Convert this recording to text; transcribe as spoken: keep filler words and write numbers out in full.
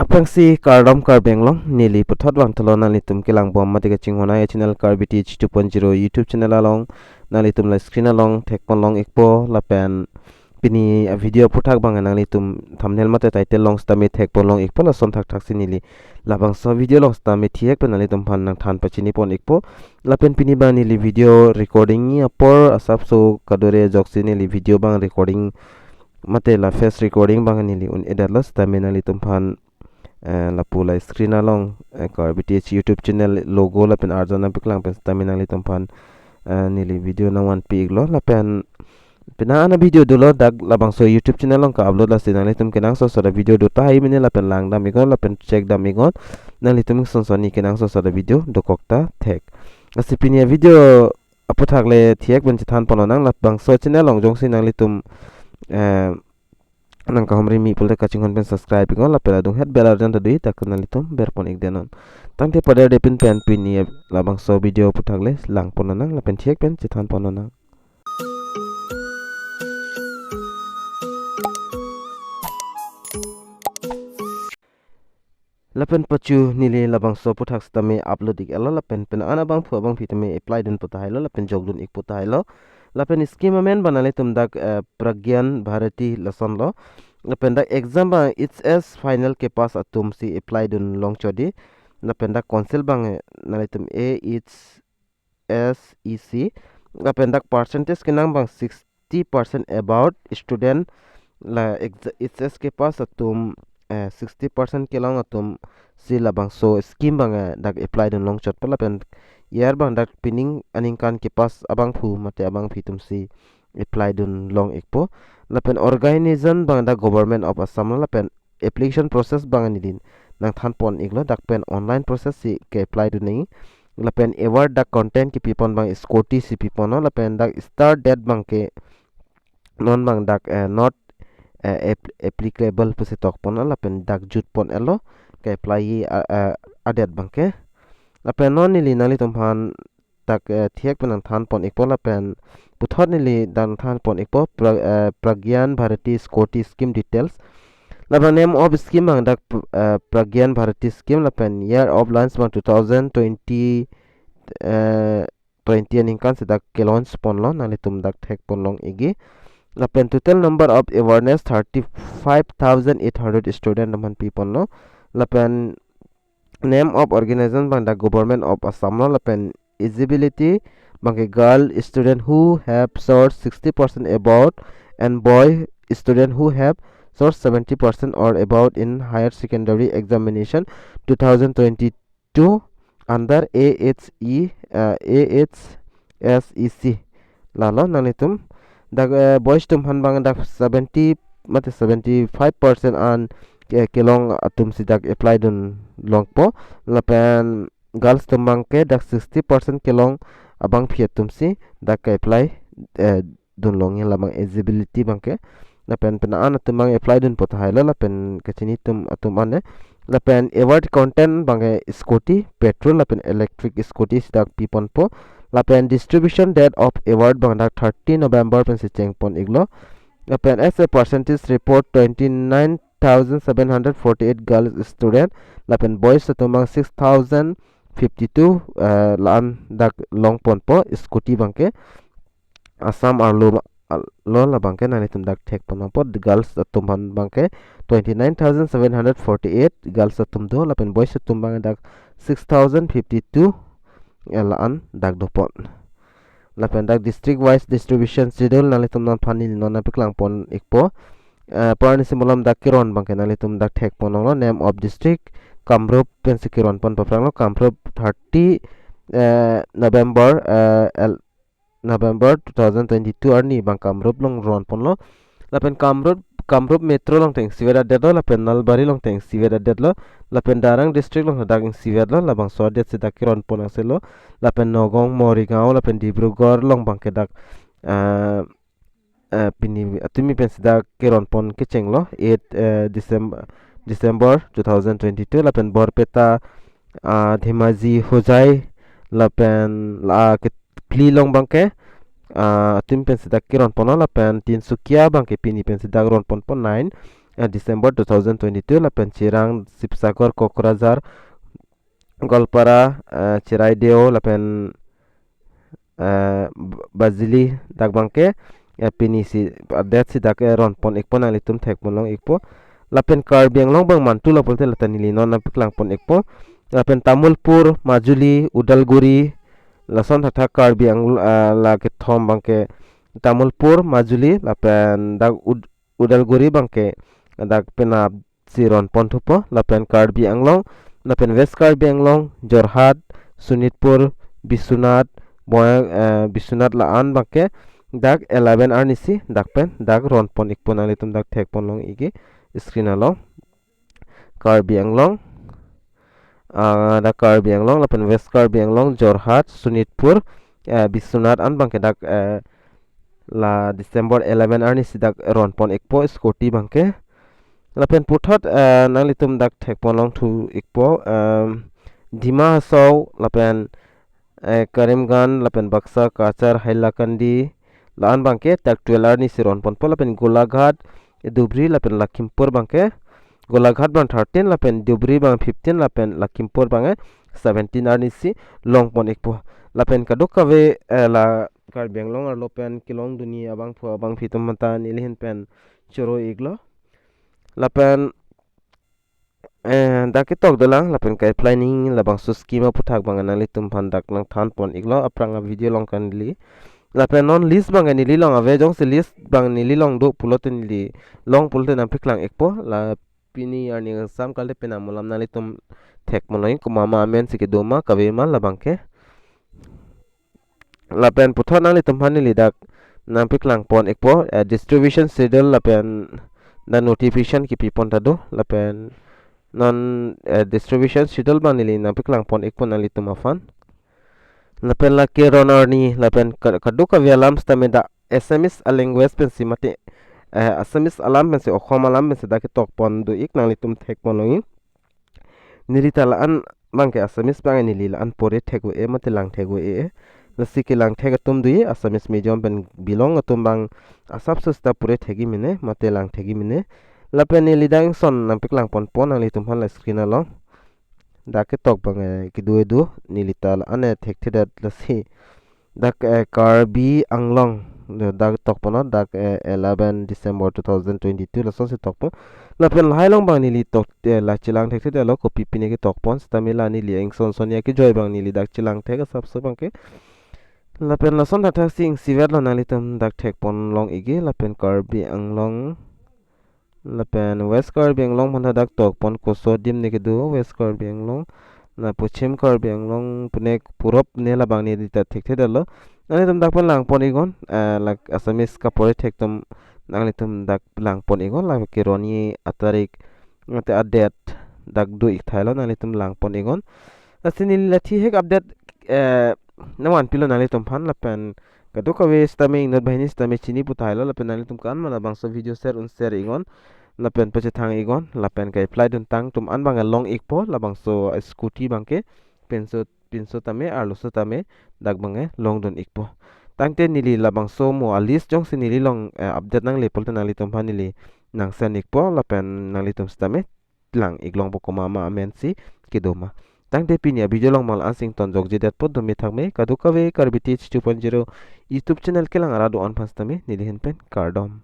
Aphrangsi kardom Karbi Anglong, neli puthot vangthulo nanglitum kelang bom mate kachinghon ai channel Karbi T H two point zero YouTube channel along, nanglitum la screen along thekpon long ikpo lapen pini a video aphuthak abang nanglitum thumbnail mate title along sitame thekpon long ikpo, lason thakthak si neli labangso video along sitame thihek pen nanglitum aphan nangthan pachinipon ikpo. Lapen pini abang neli video recording-i apor asapso kadure ajoksi neli video abang recording mate la face recording abang neli un-edetlo sitame nanglitum aphan, eh, lapu la screen along, eh, Karbi T H YouTube channel logo lapen arjan nangpaklang pen sitame nanglitum aphan, eh, neli video nangvanpi iklo lapen pini an a video dolo dak labangso YouTube channel along ka-upload, lasi nanglitum kenangsot sot a video do tahai mene lapen langdam iknon lapen check dam iknon, nanglitum son son ni kenangsot sot a video dokok ta thek. Lasi pini a video aphuthak le thihek pen chethanpon lonang, labangso channel along jongsi nanglitum, eh, nangkahumri mi pulote kachinghon pen subscribe iknon lapen adung het bell arjan ta do-i, dak nanglitum berpon ikdet non. Tangte pader de pin pen pini labangso video aphuthak le langpon lonang lapen thihek pen chethanpon lonang. Lapen pachu neli labangso aphuthak sitame upload ik-etlo lapen pini an abangphu abangphi tame apply dunpo tahailo lapen jokdun ikpo tahailo. Lapen scheme amen abang nanglitum dak, eh, Pragyan Bharati lasonlo. Lapen dak exam abang H S final kepass atum si apply dun longchot di. Lapen dak council abang, eh, nanglitum A H S E C. Lapen dak percentage kenang abang sixty percent about student la exa-, H S kepass atum, eh, sixty percent kelong atum si labangso scheme abang, eh, dak apply dun longchotpo lapen year abang dak pining aningkan kepass abangphu mate abangphi atum si apply dun long ikpo. Lapen organization abang dak Government of Assam lo lapen application process abang neli nangthanpon iklo, dak pen online process si ke-apply dun nangji. Lapen award dak content kepipon abang scooty si piponlo lapen dak start date abangke non abang dak, eh, not, eh, ap-, applicable pusi tokponlo lapen dak jutpon-etlo ke-apply, eh, eh, a-date abangke. Lapen non neli nanglitum aphan dak, eh, thihek pen nangthanpon ikpo lapen puthot neli nangthanpon ikpo pra-, eh, Pragyan Bharati Scooty scheme details. Lapen name of scheme abang dak, eh, Pragyan Bharati scheme lapen year of launch abang two thousand twenty, eh, twenty aningkan si dak ke-launch ponlo, nanglitum dak thekpon long ikji. Lapen total number of awareness thirty-five thousand eight hundred student atum aphan piponlo. Lapen name of organization abang dak Government of Assam lo lapen eligibility abangke girl student who have scored sixty percent about and boy student who have scored seventy percent or about in higher secondary examination two thousand twenty-two under A H E, uh, A H S E C. Lalo nanglitum dak, eh, boys atum aphan abang dak seventy mate seventy-five percent an ke-, kelong atum si dak apply dun longpo. Lapen girls atum abangke dak sixty percent kelong abangphi atum si dak ke-apply, eh, dun longji labang eligibility abangke. Lapen pini an atum abang apply dunpo tahailo lapen kachini atum atum an ne. Lapen award content abangke scooty, petrol lapen electric scooty si dak piponpo. Lapen distribution date of award abang dak thirty November pensi chengpon iklo. Lapen as a percentage report twenty-nine thousand seven hundred forty-eight girls student. Lapen boys atum abang six thousand fifty-two, eh, la-an dak longponpo scooty abangke. Assam arlo ma-, al-, lo labangke nanglitum dak thekpon longpo, the girls atum aphan abangke twenty-nine thousand seven hundred forty-eight girls atum do, lapen boys atum abang dak six thousand fifty-two, eh, la-an dak dopon. Lapen dak district wise distribution schedule nanglitum non aphan neli non nangpaklangpon ikpo. Eh, pini arni si malom dak keron abangke nanglitum dak thekpon longlo, name of district, Kamrup pensi keronpon paphranglo, Kamrup thirty, eh, November, eh, el-, November two thousand twenty-two arni abang Kamrup along ronponlo. Lapen Kamrup, Kamrup Metro along ta ingsivet adetlo, lapen Nalbari along ta ingsivet adetlo, lapen Darrang district along dak ingsivetlo, labangso adet si dak keronpon angselo, lapen Nagaon, Morigaon, lapen Dibrugarh along abangke dak, ah, eh, pini atumi pensi dak keronpon kechenglo, eight, eh, December, December two thousand twenty-two, lapen Borpeta, ah, Dhemaji, Hojai, lapen la ke phli along abangke, ah, atumi pensi dak keronponlo, lapen Tinsukia abangke pini pensi dak ronponpo nine, eh, December two thousand twenty-two, lapen Chirang, Sibsagar, Kokrajhar, Goalpara, eh, Chiraideo, lapen, eh, B-, Bajili dak abangke, eh, pini si, adet si dak, eh, ronpon ikpo, nanglitum thekpon long ikpo. Lapen Karbi Anglong abang mantu lo pulote lata neli non nangpaklang pon ikpo. Lapen Tamulpur, Majuli, Udalguri, lason thaktha Karbi Anglong, eh, la kethom abangke Tamulpur, Majuli, lapen dak Ud-, Udalguri abangke dak penap si ronpon thupo, lapen Karbi Anglong, lapen West Karbi Anglong, Jorhat, Sonitpur, Biswanath, Boyang, eh, Biswanath la-an abangke dak eleven arnisi dak pen dak ronpon ikpo, nanglitum dak thekpon long ikji screen along. Karbi Anglong, ah, dak Karbi Anglong, lapen West Karbi Anglong, Jorhat, Sonitpur, eh, Biswanath an abangke dak, eh, la December eleven arnisi dak ronpon ikpo scooty abangke. Lapen puthot, eh, nanglitum dak thekpon long thu ikpo, em, Dima Hasao, lapen, eh, Karimganj, lapen Baksa, Cachar, Hailakandi, la-an abangke dak twelve arnisi ronponpo, lapen Golaghat, Dhubri, lapen Lakhimpur abangke, Golaghat abang thirteen, lapen Dhubri abang fifteen, lapen Lakhimpur abang, eh, seventeen arnisi longpon ikpo. Lapen kadokave, eh, la Karbi Anglong arlo pen kelongdunji abangphu abangphi atum mata neli ahin pen choro iklo. Lapen, eh, dak ketok dolang, lapen ka-apply nangji labangso scheme aphuthak abang nanglitum aphan dak nangthanpon iklo aphrang a-video along ke neli. Lapen non list abang neli along ave, jongsi list abang neli along do pulote neli long pulote nangpaklang ikpo, la pini arni kangsam kalte penang alam nanglitum thekpon long, komat ma amen si kedo ma, kave ma labangke. Lapen puthot nanglitum aphan neli dak nangpaklang pon ikpo, eh, distribution schedule lapen dak notification kepipon ta do, lapen non, eh, distribution schedule abang neli nangpaklang pon ikpo nanglitum aphan. Lapen lake ron arni, lapen ka-, kadokave alam sitame dak Assamese a-language pensi mate, eh, Assamese alam pensi, Okhom alam pensi dak ketokpon do ik, nanglitum thekpon long ik. Neli ta la-an abangke Assamese abang neli la-an pore thek-o-e mate lang thek-o-e. Lasi kelang thek atum do ik, Assamese medium pen belong atum abang asapso sita pore thekji mene mate lang thekji mene. Lapen neli dak ingson nangpaklang ponpo nanglitum aphan la screen along. Dak ketok abang, eh, kedo-e do, neli ta la-an, eh, thekthedet lasi. Dak, eh, Karbi Anglong, eh, dak tokpon, dak, eh, eleven December two thousand twenty-two, lasonsi tokpon. Lapen lahai along abang neli tok, eh, la chelang thekthedetlo, kopi pine ketokpon sitame la neli ingson son ya kejoi abang neli dak chelang thek asapso abangke. Lapen lason thakthaksi ingsivetlo, nanglitum dak thekpon long ikji, lapen Karbi Anglong, lapen West Karbi Anglong aphan ta dak tokpon, koso adim ne kedo West Karbi Anglong, la Poschim Karbi Anglong, pune purop ne labang neli ta thekthedetlo. Nanglitum dak pen langpon iknon, eh, la Assamese kapore thek atum nanglitum dak langpon iknon, la keronji atarik, mate adet dak do ik thailo, nanglitum langpon iknon. Lasi neli la thihek update, eh, nangvanpilo nanglitum aphan, lapen kadokave sitame inut banghini sitame chini pu thailo, lapen nanglitum ko-an ma labangso video share un share iknon, lapen pachethang iknon, lapen ka-apply duntang atum an abang long ikpo, labangso scooty abangke, pinso, pinso tame, arloso tame, dak abang longdun ikpo. Tangte neli labangso mo a-list jongsi neli along, eh, update nangle pulote nanglitum aphan neli nangsen ikpo, lapen nanglitum sitame lang ik longpo komat ma amen si kedo ma. Tangte pini a-video along abang la-ansi ingtonjokjedetpo, dome thakme, kadokave Karbi Teach two point zero YouTube channel kelang arat do-an aphan sitame neli ahin pen kardom.